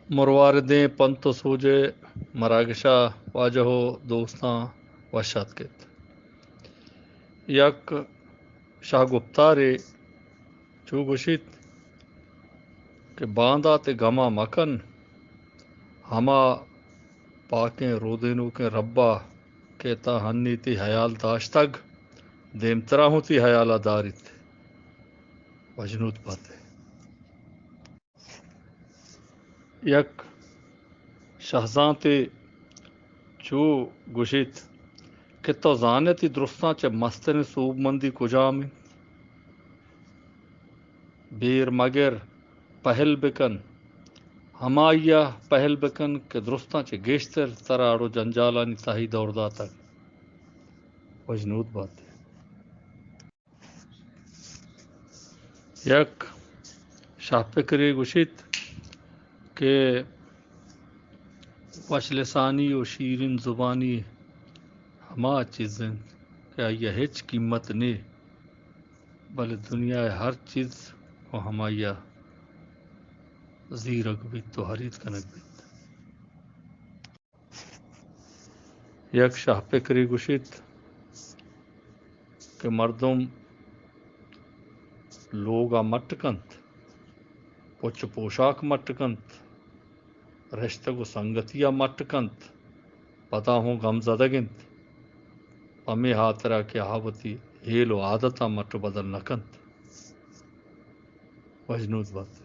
مرواردیں پنت و سوج ءِ مراگش ءَ واجہ و دوستاں وش آتک ات۔ یک شاہ گپتارے چو گوشیت کہ باندات ءِ گم ءَ مکن، ہما پاکیں رودینوکیں رب ءَ کہ تاں ہنی تئی ہیال داشتگ، دیمترا ہوں تئی ہیال ءَ داریت۔ وجنود بات ئے۔ یک شہزانتے چو گوشیت کہ تو زانئے تئی درستاں چہ مستریں سوبمندی کجام انت؟ بیر مگر، پہل بکن، ہمائی ءَ پہل بکن کہ درستاں چہ گیشتر ترا اڑ و جنجالانی تہی دور داتگ۔ وجنود بات ئے۔ یک شاہ پکرے گوشیت کہ وش لسانی و شیرین زبانی ہما چیز انت کہ آئی ءَ ہچ قیمت نے، بلے دنیا ءِ ہر چیز و ہمائی ءَ زیرگ بیت و حرید کنگ بیت۔ یک شاہ پکرے گوشیت کہ مردم لوگ ءَ مٹ کنت، پچ پوشاک مٹ کنت، رشتگ و سنگتی ءَ مٹ کنت، پدا ہوں گم زدگ انت، پمے ہاترا کہ آ وتی ہیل و عادتاں مٹ و بدل نہ کنت۔ وجنود بات۔